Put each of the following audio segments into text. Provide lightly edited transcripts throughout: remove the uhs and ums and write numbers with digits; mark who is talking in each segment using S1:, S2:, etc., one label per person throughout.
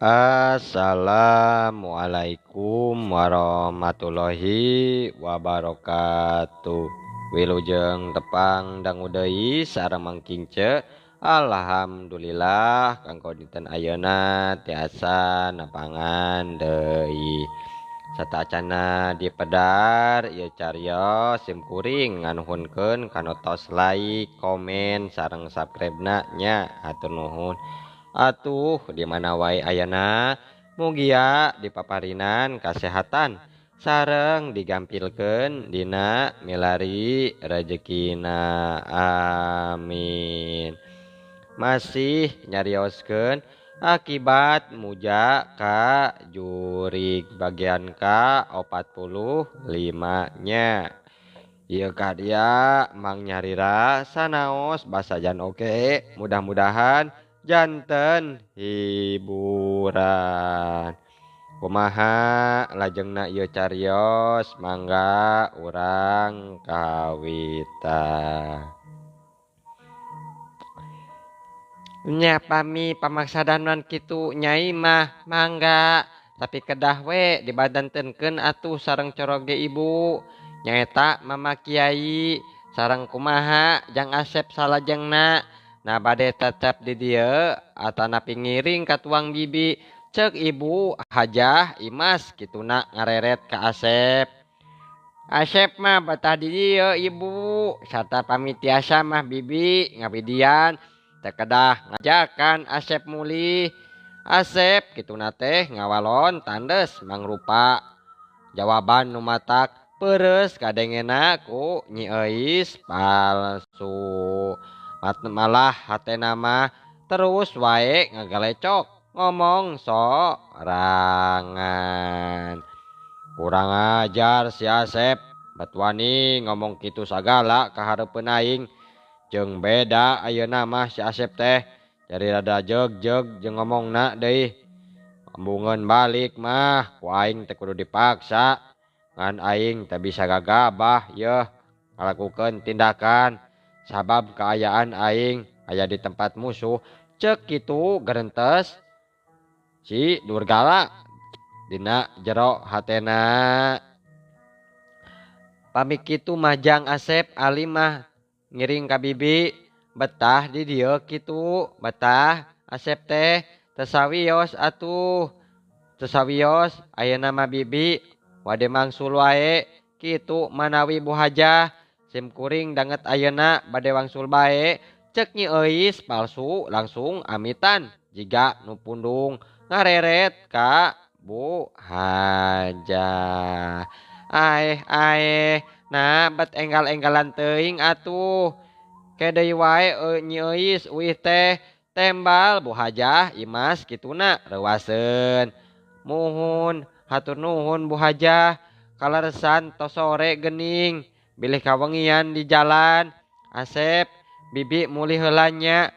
S1: Assalamualaikum warahmatullahi wabarakatuh. Wilujeng tepang dangu deui sareng Mang Kince. Alhamdulillah kanggo dinten ayeuna tiasa nepangan deui. Satacana di pedar ieu carios sim kuring nganuhunkeun kana tos like, komen, sareng subscribe-na nya. Hatur nuhun. Atuh di mana wae ayana mugia dipaparinan kasehatan sareng digampilkeun dina milari rejekina, amin. Masih nyarioskeun akibat muja ka jurig bagian ka 45 nya. Ieu karya Mang nyarira sanaos basajan oge, mudah-mudahan janten hiburan. Kumaha lajengna ieu carios, mangga urang kawitan. Nya pami pamaksadan kitu nyai mah mangga, tapi kedah we dibadantenkeun atuh sareng coroge ibu. Nyaeta mama kiai sareng kumaha jang Asep salajengna. Nah bade tetep di dieu atanapi ngiring ka tuang bibi, cek ibu Hajah Imas kituna ngareret ka Asep. Asep mah betah di dieu ibu, sarta pamit tiasa mah bibi ngabidian teu kedah ngajakan Asep mulih. Asep kituna teh ngawalon tandes mangrupa jawaban nu matak peureus kadengena ku Nyi Euis palsu. Malah hatena mah terus wae ngagalecok ngomong sorangan. Kurang ajar si Asep, bet wani ngomong kitu sagala ka hareupeun aing. Jeung beda ayeuna mah si Asep teh, jadi rada jeug-jeug jeung ngomongna deui. Embungeun balik mah ku aing teh kudu dipaksa, ngan aing teh bisa gagabah yeuh ngalakukeun tindakan. Sabab kaayaan aing aya di tempat musuh, cek kitu gerentes si Durgala dina jero hatena. Pamit kitu mah jang Asep ali mah ngiring ka bibi, betah di dieu kitu, betah Asep teh teu sawios atuh. Teu sawios ayeuna mah bibi wade mangsul wae kitu manawi Bu Hajah. Sim kuring danget ayeuna bade wangsul bae, cek Nyi Euis palsu langsung amitan jiga nu pundung ngareret ka Bu Hajah. Aeh aeh, nah bet enggal-enggalan teuing atuh. Ke deui wae Nyi Euis uih teh tembal Bu Hajah Imas kituna reuaseun. Muhun hatur nuhun Bu Hajah, kaleresan tos sore geuning. Bilih kawengian di jalan. Asep bibi mulih heula nya.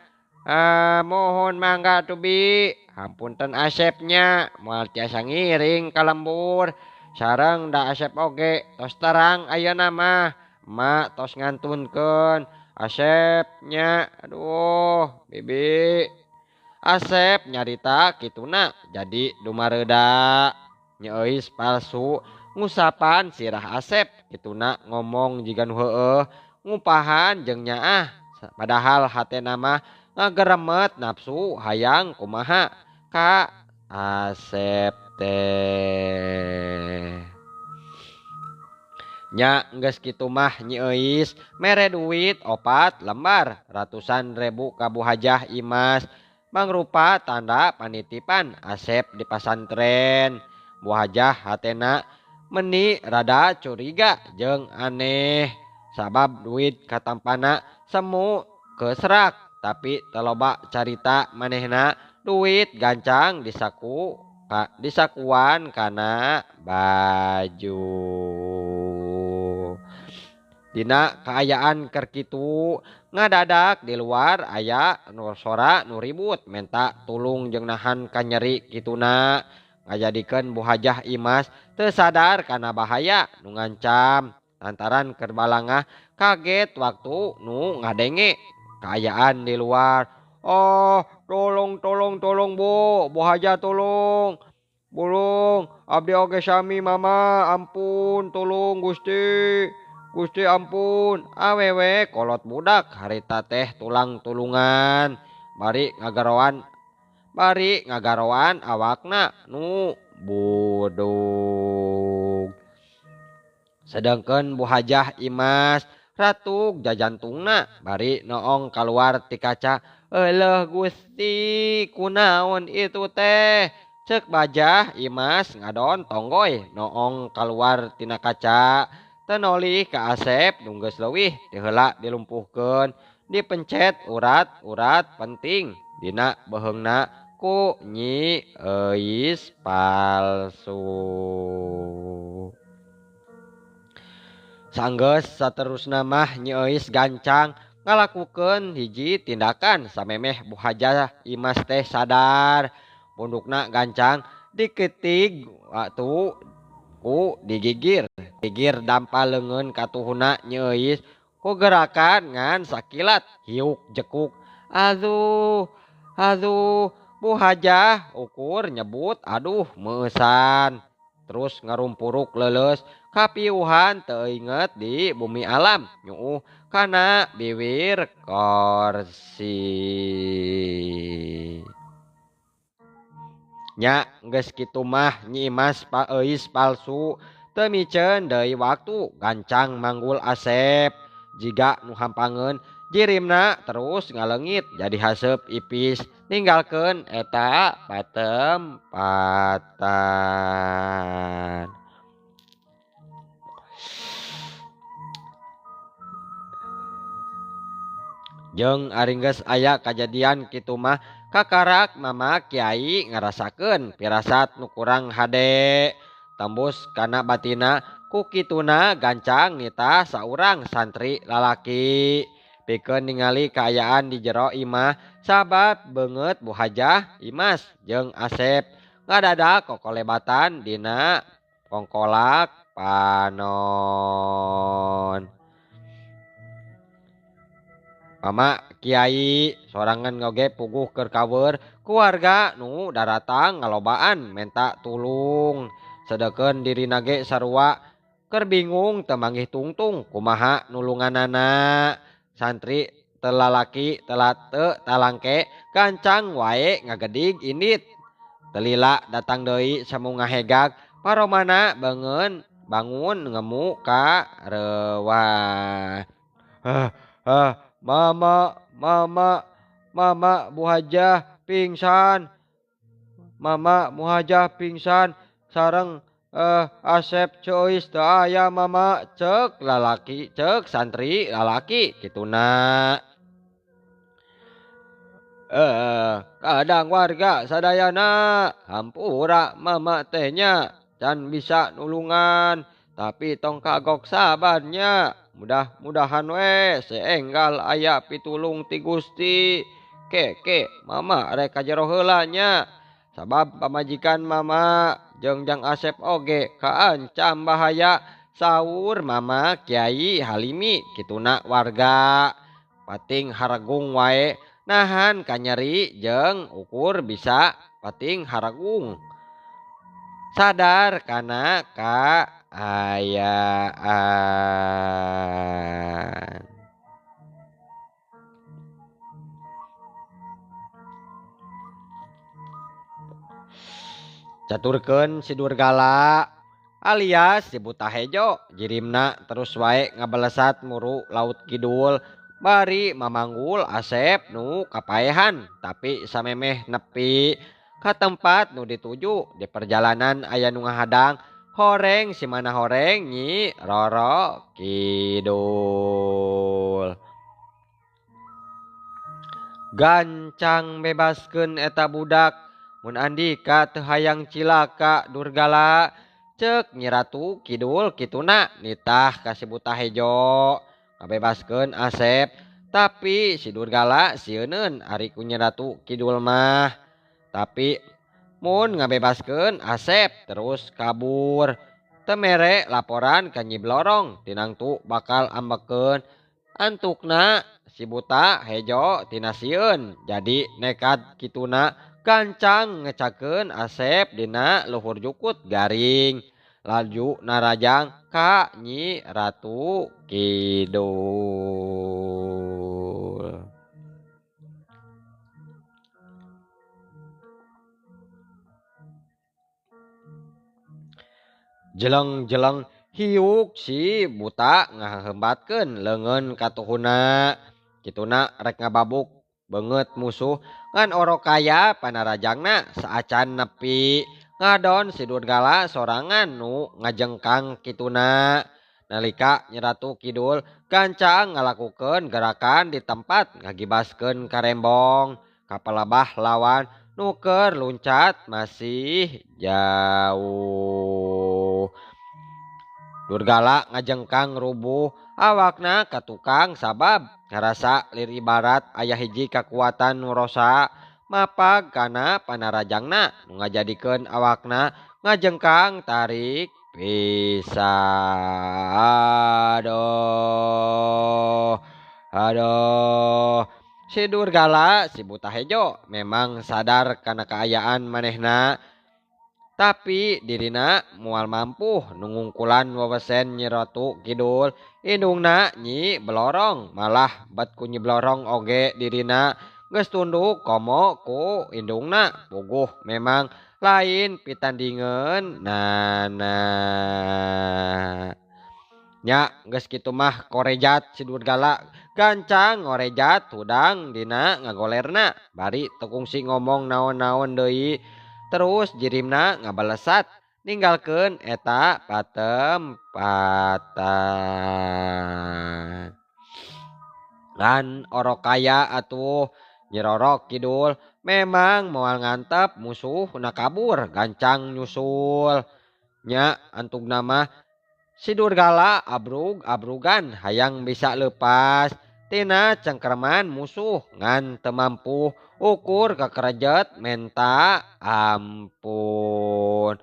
S1: Mohon mangga atuh bi. Hampunten Asepnya moal tiasa ngiring ka lembur. Sareng da Asep oge tos terang ayeuna mah. Emak tos ngantunkeun Asepnya. Aduh bibi. Asep nyarita kituna jadi dumareuda. Nyi Euis palsu ngusapan sirah Asep kituna ngomong jiga nu heueuh ngupahan jeung nyaah, padahal hatena mah ngageremet nafsu hayang kumaha ka Asep teh. Nya geus kitu mah Nyi Euis mere duit 4 lembar ratusan ribu ka Bu Hajah Imas mangrupa tanda panitipan Asep di pasantren. Bu Hajah hatena meni rada curiga jeung aneh sabab duit katampana semu keserak, tapi teu loba carita manehna duit gancang disaku ka, disakuan kana baju. Dina kaayaan keur kitu ngadadak di luar aya nu sora nu ribut menta tulung jeung nahan kanyeri kituna. Ngajadikeun Bu Hajah Imas teu sadar kana bahaya nu ngancam lantaran keur balangah kaget waktu nu ngadenge kaayaan di luar. Oh, tolong tolong tolong Bu, Bu Hajah tolong. Bulung, abdi oge sami mama, ampun, tolong Gusti. Gusti ampun. Awewe kolot budak harita teh tulang tulungan. Bari ngagaroan awakna nu budug. Sedengkeun Bu Hajah Imas ratuk jajantungna bari noong kaluar ti kaca. Euleuh Gusti, kunaon itu teh? Cek Bajah Imas ngadon tonggoy noong kaluar tina kaca. Tenolih ka Asep nu geus leuwih ti heula dilumpuhkeun, dipencet urat-urat penting dina beheungna ku Nyi Euis palsu. Sanggeus saterusna mah Nyi Euis gancang ngalakukeun hiji tindakan samemeh Bu Hajah Imas teh sadar. Pundukna gancang diketig waktu ku digigir. Gigir dampa leungeun katuhuna Nyi Euis ku gerakan ngan sakilat hiuk jekuk. Aduh, aduh, Bu Hajah ukur nyebut aduh meusan. Terus ngarumpuruk leuleus kapiuhan teu inget di bumi alam nyuuh kana biwir korsi. Nya geus kitu mah Nyi Imas pa Euis palsu teu miceun deui waktu gancang manggul Asep jiga nu hampangeun jirimna terus ngaleungit jadi haseup ipis ninggalkeun eta patempatan. Jeung ari geus aya kajadian kitu mah kakarak mama kiai ngarasakeun pirasat nu kurang hade tembus kana batina ku kituna gancang nitah saurang santri lalaki pikeun ningali kaayaan di jero imah sabab beungeut Bu Hajah Imas jeung Asep ngadadak kokolebatan dina kongkolak panon. Mama kiai sorangan ngoge puguh keur kaweur keluarga nu daratang ngalobaan menta tulung sedeukeun dirina ge sarua keur bingung teu manggih tungtung kumaha nulunganana. Santri telalaki telate talangke gancang wae ngagedig indit telila datang deui samu ngahegag paromana beungeun bangun ngemu ka reuwah. Hah, hah, mama, mama, mama Bu Hajah pingsan. Mama Bu Hajah pingsan sareng Asep Ceuis teu aya mama, cek lalaki, cek santri lalaki kituna. Kadang warga sadayana hampura mama teh nya can bisa nulungan tapi tong kagok sabarnya. Mudah-mudahan we seenggal aya pitulung ti Gusti. Ke ke mama rek ka jero heula nya sabab pamajikan mama jeung Jang Asep oge kaancam bahaya. Saur mama Kiai Halimi kituna warga pating haragung wae nahan kanyeri jeung ukur bisa pating haragung sadar kana kaayaan. Caturkeun si Durgala alias si Buta Hejo jirimna terus wae ngabalesat muru laut kidul bari mamanggul Asep nu kapaehan tapi samemeh nepi ka tempat nu dituju. Di perjalanan aya nu ngahadang horeng si mana horeng Nyi Roro Kidul. Gancang bebaskeun eta budak mun andika teu hayang cilaka Durgala, cek Nyi Ratu Kidul kituna nitah ka si Buta Hejo ngabebaskeun Asep tapi si Durgala sieuneun ari ku Nyi Ratu Kidul mah. Tapi mun ngabebaskeun Asep terus kabur teu mere laporan ka Nyi Blorong tinangtu bakal ambekeun. Antukna si buta hejo tina sieun jadi nekad kituna gancang ngecakeun Asep dina luhur jukut garing. Laju narajang ka Nyi Ratu Kidul. Jeleng-jeleng hiuk si buta ngahembatkeun leungeun katuhuna. Kituna rek ngababuk beungeut musuh ngan orok kaya panarajangna saacan nepi. Ngadon si Durgala sorangan nu ngajengkang kituna. Nalika Nyi Ratu Kidul gancang ngalakukeun gerakan di tempat ngagibaskeun karembong. Kapalabah lawan nu keur luncat masih jauh. Durgala ngajengkang rubuh awakna ka tukang sabab ngarasa lir ibarat aya hiji kakuatan nu rosa mapag kana panarajangna nu ngajadikeun awakna ngajengkang tarik pisan. Aduh, aduh. Si Durgala si buta hejo memang sadar kana kaayaan manehna, tapi dirina moal mampu nungungkulan wewesen Nyi Ratu Kidul. Indungna Nyi Blorong malah bet ku Nyi Blorong oge dirina geus tunduk komo ku indungna. Puguh memang lain pitandingeun nana. Nya geus kitu mah korejat si Durgala gancang ngorejat hudang dina ngagolerna bari teu kungsi ngomong naon-naon deui. Terus jirimna ngabalesat ninggalkeun eta patempatan. Ngan orok kaya atuh Nyi Roro Kidul memang moal ngantep musuh na kabur gancang nyusul. Nya antugna mah si Durgala abrug-abrugan hayang bisa leupas tina cengkerman musuh ngan teu mampu ukur kakerejet menta ampun.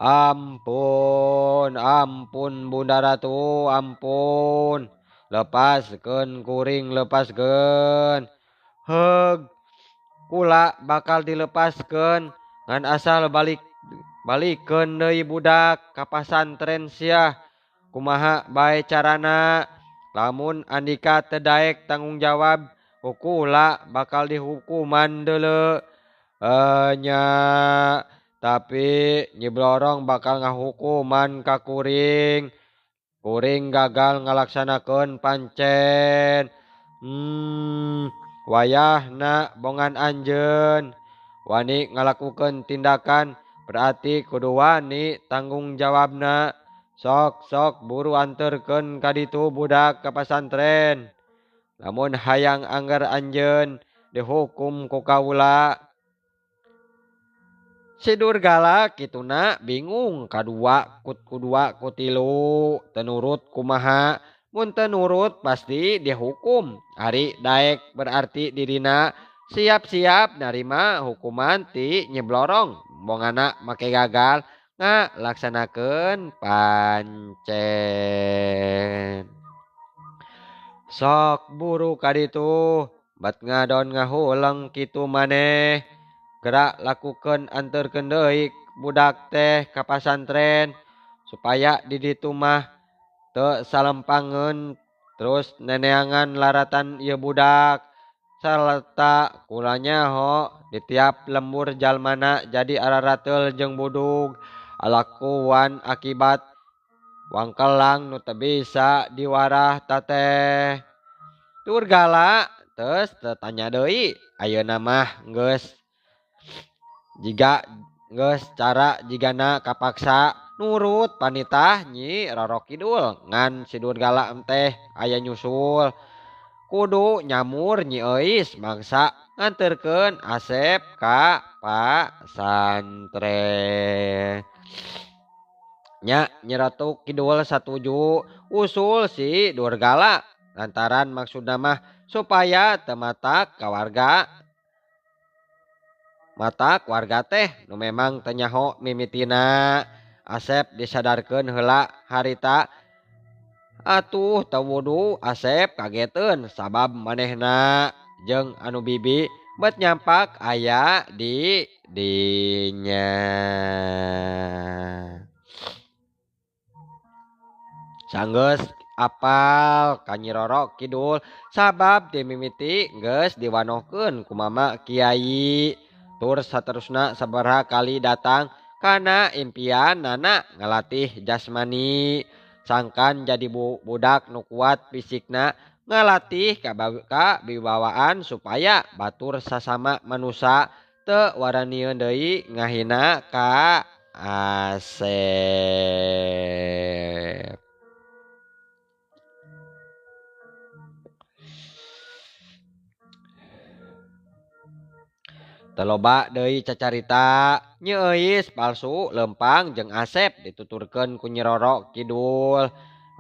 S1: Ampun, ampun Bunda Ratu, ampun. Lepaskeun kuring, lepaskeun. Heug, kula bakal dilepaskeun ngan asal balikeun deui budak ka pasantren sia. Kumaha bae carana? Lamun andika teu daek tanggung jawab, kula bakal dihukuman deuleu. Nya, tapi Nyi Blorong bakal ngahukuman ka kuring. Kuring gagal ngalaksanakeun pancen. Wayahna bongan anjeun wani ngalakukeun tindakan berarti kudu wani tanggung jawabna. Sok sok buru anterkeun ka ditu budak ka pasantren. Lamun hayang angger anjeun dihukum ku kaula. Si Durgala kituna bingung kadua kut kudua kutilu teu nurut kumaha. Mun teu nurut pasti dihukum. Ari daek berarti dirina siap-siap narima hukuman ti Nyi Blorong. Bongana make gagal ngalaksanakeun pancen. Sok buru ka ditu bat ngadon ngahuleng kitu maneh. Gerak lakukeun anterkeun deui budak teh ka pasantren supaya di ditu mah teu salempangeun terus neneangan laratan ieu budak. Sarta kula nyaho di tiap lembur jalmana jadi ararateul jeung budug alakuan akibat wangkelang nu teu bisa diwarah tateh. Durgala teus teu tanya deui ayeuna mah geus jiga geus cara jigana kapaksa nurut panitah Nyi Roro Kidul ngan si Durgala teh aya nyusul. Kudu nyamur Nyi Euis mangsa nganterkeun Asep ka pasantren. Nya Nyi Ratu Kidul satuju usul si Durgala lantaran maksudna mah supaya teu matak ka warga. Matak warga teh nu memang teu nyaho mimitina. Asep disadarkeun heula harita Atuh teu wudu Asep kageteun sabab manehna jeung anu bibi bet nyampak aya di dinya. Sanggeus apal ka Nyi Roro Kidul sabab dimimiti geus diwanohkeun ku Mama Kiai. Tur saterusna sabaraha kali datang kana impian nana ngalatih jasmani. Sangkan jadi budak nu kuat fisikna ngalatih kabibawaan supaya batur sasama manusa teu waranieun deui ngahina ka Asep. Teu loba deui cacarita Nyi Euis palsu leumpang jeung Asep dituturkeun ku Nyi Roro Kidul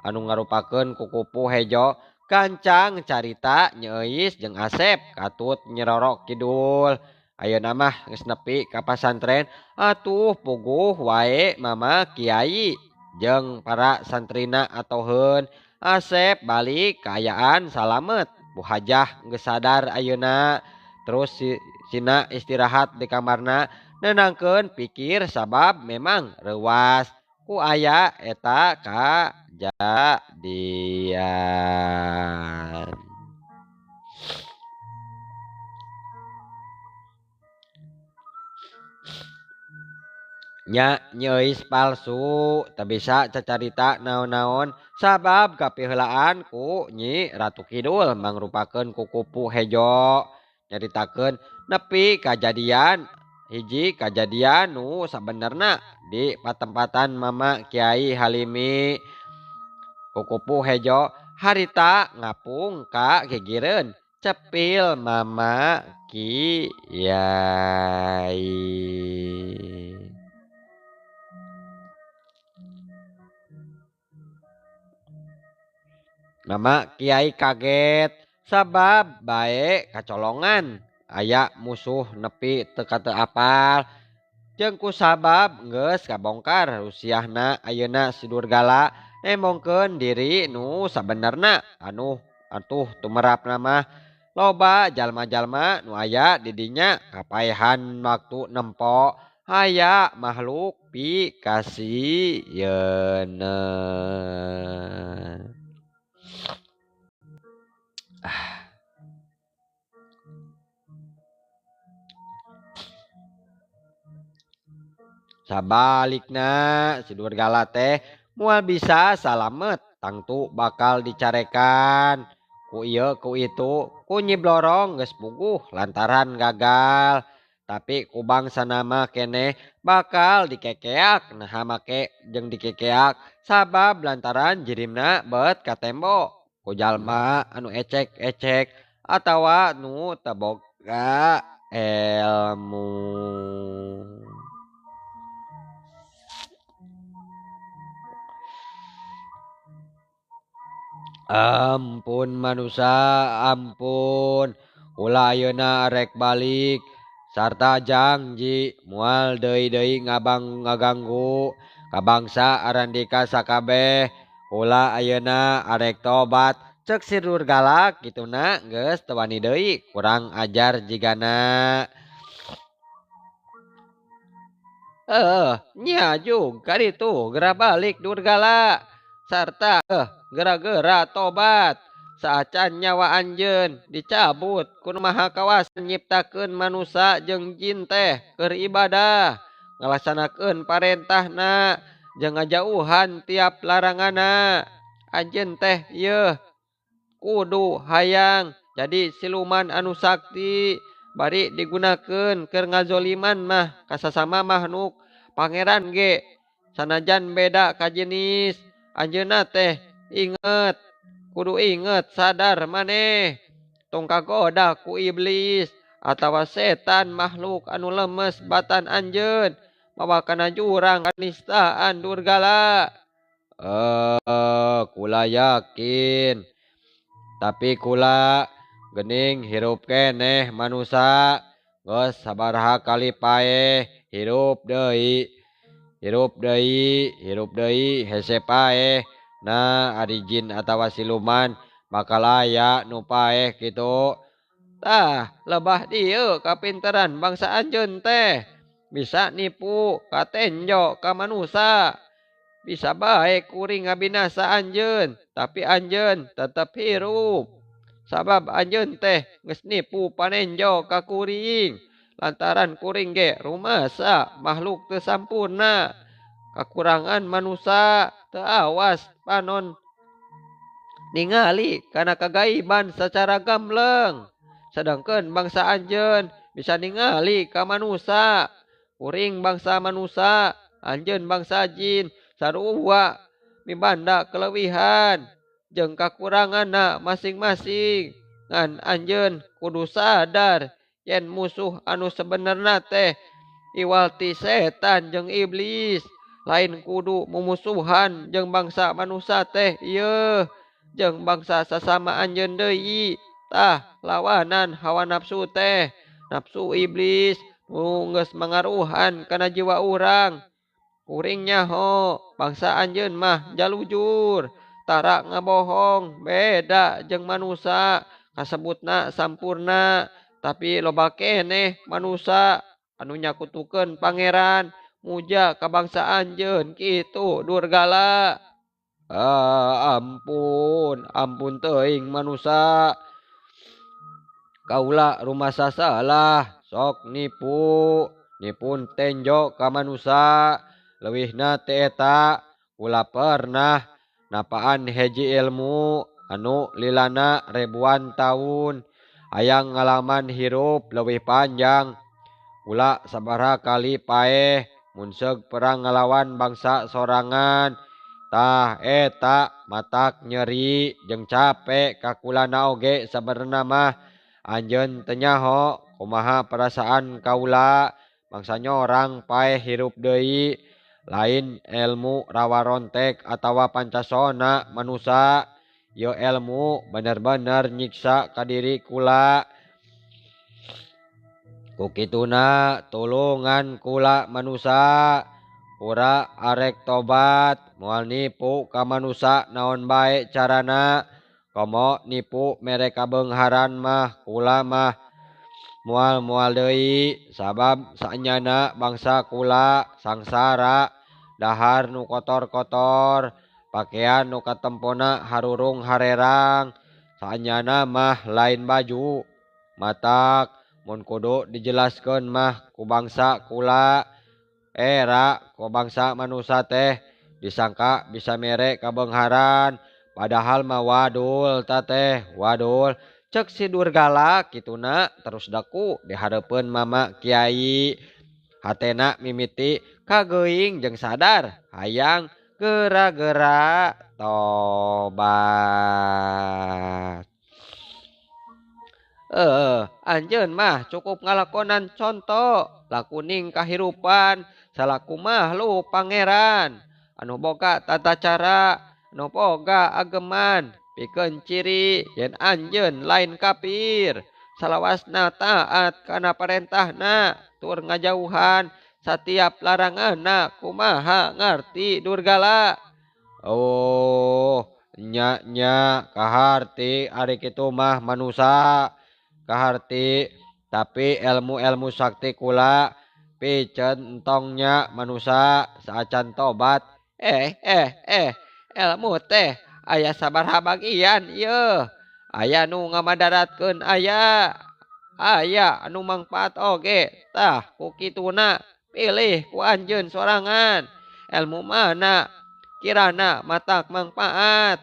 S1: anu ngarupakeun kukupu hejo gancang carita Nyi Euis jeung Asep katut Nyi Roro Kidul. Ayeuna mah geus nepi ka pasantren atuh puguh wae Mama Kiai jeung para santrina atoheun. Asep balik kaayaan salamet. Bu Hajah geus sadar ayeuna. Terus sina istirahat di kamarna nenangkeun pikir sabab memang reuas ku aya eta kajadian. Nya Nyi Euis palsu teu bisa cacarita naon-naon sabab kapiheulaan ku Nyi Ratu Kidul mangrupakeun kukupu hejo. Nyaritakeun nepi kajadian hiji kajadian nu sabenerna di patempatan Mama Kiai Halimi. Kukupu hejo harita ngapung ka gigireun cepil Mama Kiai. Mama Kiai kaget sabab bae kacolongan aya musuh nepi teu kate apal jeung ku sabab geus kabongkar rusiahna ayeuna si Durgala nembongkeun diri nu sabenerna anu atuh tumerapna mah loba jalma-jalma nu aya di dinya kapaehan waktu nempo aya makhluk pikasieun. Sabalikna si Durgala teh moal bisa salamet tangtu bakal dicarekan ku ieu ku itu ku Nyi Blorong geus puguh lantaran gagal tapi ku bangsana mah keneh bakal dikekeak naha make jeung dikekeak sabab lantaran jirimna beut ka tembok ku jalma anu ecek-ecek atawa nu teu boga ilmu. Ampun manusa, ampun. Kula ayeuna rek balik sarta janji moal deui-deui ngabang ngaganggu ka bangsa Arandika sakabeh. Kula ayeuna arek tobat cek si Durgala kituna geus teu wani deui kurang ajar jigana. Nya jug kaditu geura balik Durgala sarta gera-gera tobat saacan nyawa anjeun dicabut ku Nu Maha Kawasa nyiptakeun manusa jeung jin teh keur ibadah ngalaksanakeun parentahna jeung ngajauhan tiap laranganna. Anjeun teh yeuh kudu hayang jadi siluman anu sakti bari digunakeun keur ngazoliman mah ka sasama makhluk pangeran ge sanajan beda ka jenis. Anjeunna teh inget kudu inget sadar maneh tong kagoda ku iblis atawa setan makhluk anu lemes batan anjeun mawa kana jurang kanistaan Durgala. Kula yakin tapi kula gening hirup keneh manusa geus sabaraha kali paeh hirup deui hirup deui hirup deui hese paeh Nah ari jin atawa siluman bakal aya nu paeh kitu. Tah lebah dieu kapinteran bangsa anjeun teh bisa nipu katenjo ka manusa. Bisa bae kuring ngabinasa anjeun tapi anjeun tetep hirup. Sabab anjeun teh geus nipu panenjo ka kuring. Lantaran kuring ge rumasa makhluk teu sampurna. Kakurangan manusa teu awas panon ningali kana kagaiban secara gamleng. Sedangkeun bangsa anjeun bisa ningali ka manusa. Kuring bangsa manusa, anjeun bangsa jin sarua mibanda kelebihan jeung kakuranganna masing-masing. Ngan anjeun kudu sadar yen musuh anu sebenerna teh iwal ti setan jeung iblis. Lain kudu mumusuhan jeung bangsa manusa teh ieu jeung bangsa sasama anjeun deui. Tah lawanan hawa nafsu teh, nafsu iblis nu geus mangaruhan kana jiwa urang. Kuring nyaho bangsa anjeun mah jalujur, tara ngabohong, beda jeung manusa kasebutna sampurna, tapi loba keneh manusa anu nyakutukeun pangeran muja ka bangsa anjeun kitu Durgala. Ah, ampun, ampun teuing manusa. Kaula rumasa salah, sok nipu, nipun tenjo ka manusa. Leuwihna teh eta kula pernah napaan hiji ilmu anu lilana ribuan taun hayang ngalaman hirup leuwih panjang. Kula sabaraha kali paeh mun seug perang ngalawan bangsa sorangan. Tah eta matak nyeri jeung capek ka kulana oge sabenerna mah. Anjeun teu nyaho kumaha perasaan kaula bangsa nyorang paeh hirup deui. Lain ilmu rawarontek atawa pancasona manusa, ieu ilmu bener-bener nyiksa ka diri kula. Ku kituna tulungan kula manusa, ura arek tobat moal nipu ka manusa naon bae carana. Komo nipu mere kabeungharan mah kula mah moal-moal deui, sabab saenyana bangsa kula sangsara, dahar nu kotor-kotor, pakaian nu katempona harurung harerang, saenyana mah lain baju. Matak mun kudu dijelaskeun mah ku bangsa kula, era ku bangsa manusa teh disangka bisa mere kabeungharan, padahal mah wadul ta teh, wadul. Cek si Durgala kituna terus daku dihareupeun mama kiai. Hatena mimiti kageuing jeung sadar hayang gera-gera tobat. Anjeun mah cukup ngalakonan conto lakuning kahirupan salaku makhluk pangeran anu boga tata cara, anu boga ageman, pikeun ciri yen anjeun lain kafir, salawasna taat kana parentahna tur ngajauhan satiap laranganna. Kumaha ngarti Durgala? Oh, nya nya kaharti ari kitu mah manusa, kaharti. Tapi ilmu-ilmu sakti kula piceun entongnya manusa saacan tobat. Ilmu teh aya sabaraha bagian ieu. Aya nu ngamadaratkeun, aya aya anu mangfaat oge. Tah ku kituna pilih ku anjeun sorangan ilmu mana kirana matak mangfaat,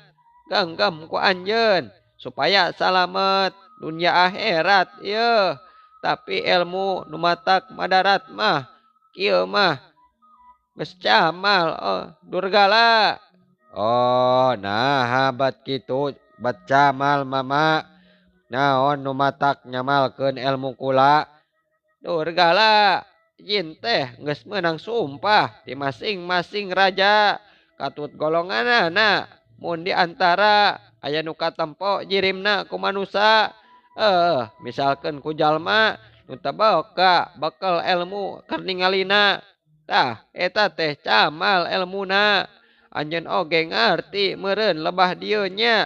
S1: genggam ku anjeun supaya salamet dunia akhirat ieu. Tapi ilmu nu matak madarat mah kieu mah geus camal, oh, Durgala. Oh, nah bat kitu bat camal mama. Naon nu matak nyamalkeun ilmu kula? Durgala, jin teh geus meunang sumpah di masing-masing raja katut golonganana. Mun di antara aya nu katempo jirimna ku manusa, misalkeun ku jalma nu teu boga bekel ilmu keur ningalina, tah eta teh camal elmuna. Anjeun oge ngarti meureun lebah dieu nya.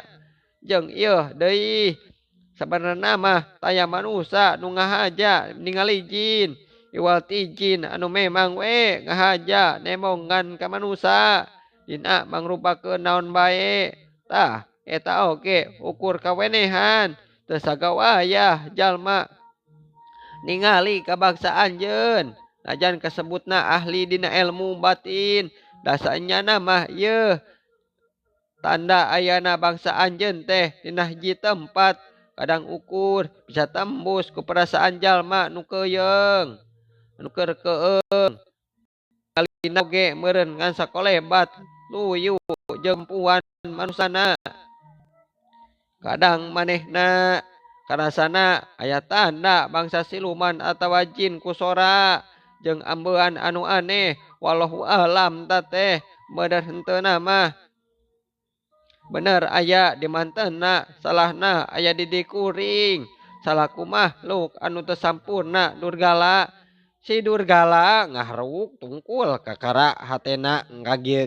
S1: Jeung ieu deui sabenerna mah taya manusa nu ngahaja ningali jin. Iwal ti jin anu memang we ngahaja nembongan ka manusa. Dina mangrupakeun naon bae. Tah eta oge ukur kawenehan teu sagawayah jalma ningali ka bangsa anjeun. Najan kasebutna ahli dina ilmu batin, dasanyana mah ieu tanda ayana bangsa anjeun teh dina hiji tempat kadang ukur bisa tembus ku perasaan jalma nu keuyeng nu keur keung. Kalina oge meureun ngan sakolebat luyu jeung puan manusana. Kadang manehna karasana aya tanda bangsa siluman atawa jin ku sora jeung ambean anu aneh wallahu alam ta teh bener henteuna mah. Bener aya di mantena salahna aya di dikuring salaku makhluk anu teu sampurna Durgala. Si Durgala ngaharuk tungkul kakara hatena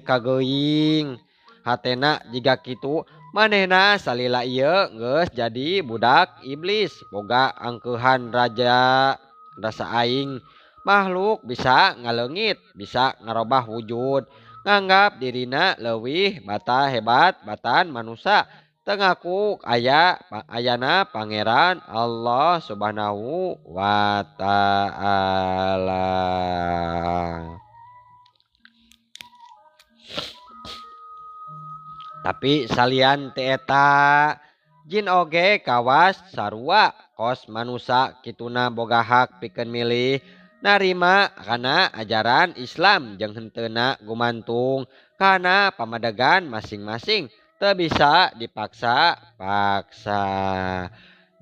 S1: kageuing hatena jiga kitu manehna salila ieu geus jadi budak iblis boga angkeuhan raja rasa aing. Makhluk bisa ngaleungit bisa ngarobah wujud nganggap dirina leuwih bata hebat batan manusa teu ngaku aya ayana pangeran Allah Subhanahu wa taala. Tapi salian ti eta jin oge kawas sarua kos manusa kituna boga hak pikeun milih narima kana ajaran Islam jeung henteuna gumantung kana pamadegan masing-masing teu bisa dipaksa-paksa.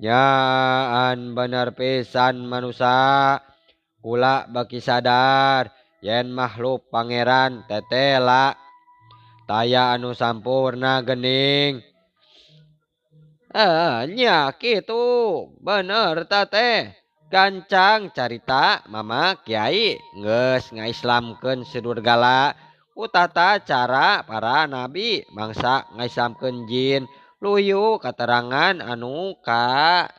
S1: Nyaan bener pisan manusa kula beki sadar yen makhluk pangeran tetela taya anu sampurna geuning. Nya kitu bener ta teh. Gancang carita mama kiai geus ngaislamkeun si Durgala ku tata cara para nabi bangsa ngaislamkeun jin luyu katerangan anu kacangking.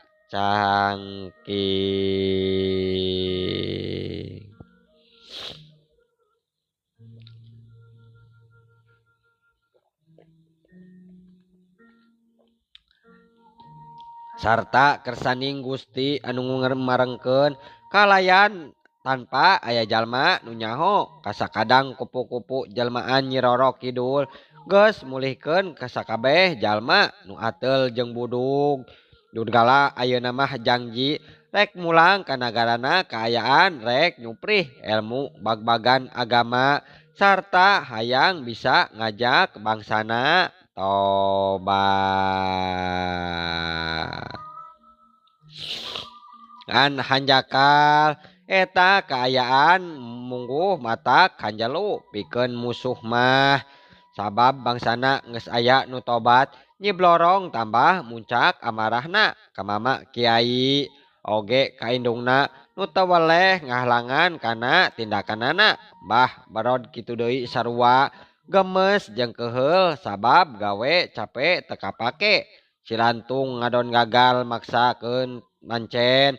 S1: Sarta kersaning Gusti anu marengkeun kalayan tanpa aya jalma nu nyaho kasakadang kupu-kupu jalmaan Nyi Roro Kidul geus mulihkeun kasakabeh jalma nu ateul jeung budug. Durgala ayeuna mah jangji rek mulang ka nagarana kaayaan rek nyuprih ilmu bagbagan agama sarta hayang bisa ngajak bangsana tobat. Ngan hanjakal eta kaayaan mungguh matak hanjalu pikeun musuh mah sabab bangsana geus aya nu tobat Nyi Blorong tambah muncak amarahna ka mama kiai oge ka indungna nu teu weleh ngahalangan kana tindakanana. Bah barod kitu deui sarua gemes jeung keheul sabab gawe cape teu kapake. Silantung ngadon gagal maksakeun mancen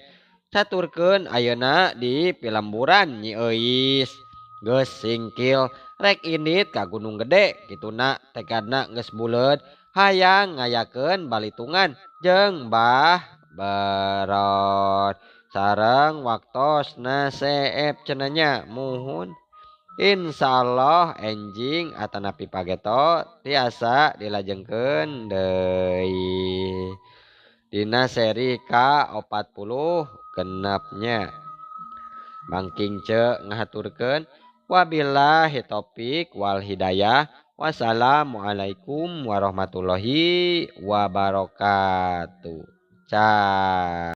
S1: caturkeun ayeuna di pilemburan Nyi Euis. Geus singkil rek indit ka Gunung Gede kituna tekadna geus buleud hayang ngayakeun balitungan jeung Mbah Berot. Sareng waktosna seep cenah nya muhun. Insyaallah enjing atanapi pageto tiasa dilajengkeun deui. Dina seri ka-40 genepnya. Mangking ce ngahaturkeun wabillahi taufik wal hidayah. Wassalamualaikum warahmatullahi wabarakatuh. Ca.